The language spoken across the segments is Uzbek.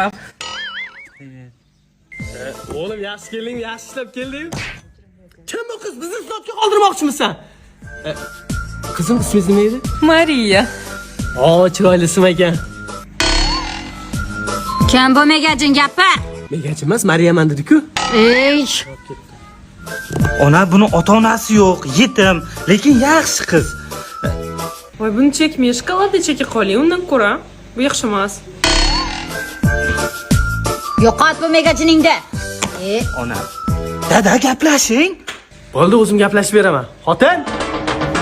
Opam. O'g'lim, yaxshi kelding, yaxshi ishlab kelding. Kim bu qiz? Bizni sotga qoldirmoqchimisan? Qizim, ismingiz nima edi? Mariya. O, chiroyli ism ekan. Kim bu megajin, gapir? Megajin emas, Mariyaman dedi-ku. Ey, Ona, buni ota-onasi yo'q, yetim, lekin yaxshi qiz. Voy, buni chekmay, shokoladni cheka qoling undan ko'ra. Bu yaxshi emas. Yo'qot bu megajiningni. E, Ona. Dada, gaplashing. Bo'ldi, o'zim gaplashib beraman. Xotin?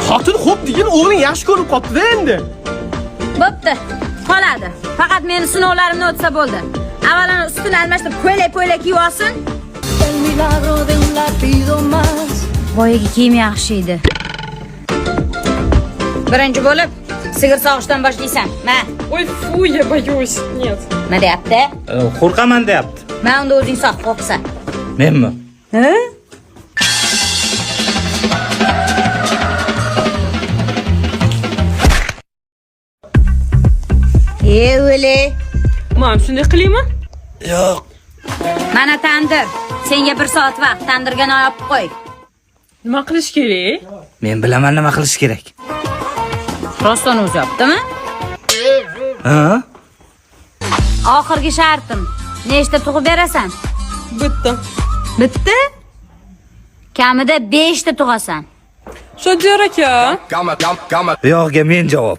Xotin, xo'p degin, o'g'ling yaxshi ko'rib qolibdi-da endi. Bo'pti. Qoladi. Faqat meni sinovlarimni o'tsa bo'ldi. Avvalini ustini almashtirib ko'ylak-po'ylak kiyib olsin. Boyagi kiyim yaxshi edi. Birinchi bo'lib sigir sog'ishdan boshlaysan. Ma, Ой, фу, я боюсь. Нет. nima deyapti? Qo'rqaman deyapti. Ma, unda o'zing sog', qo'rqsan. Menmi? Ha? E, o'le. Mam, shunday qilaymi? Yo'q. Mana tandir. Senga bir soat vaqt. Tandirga non olib qo'y. Nima qilish kerak? Men bilaman nima qilish kerak. Rostdan o'zi yopdimi? Ha? Oxirgi shartim. Nechta tug'ib berasan? Bitta. Bitta? Kamida 5 ta tug'asan. Shodiyor aka. Bu yog'iga men javob.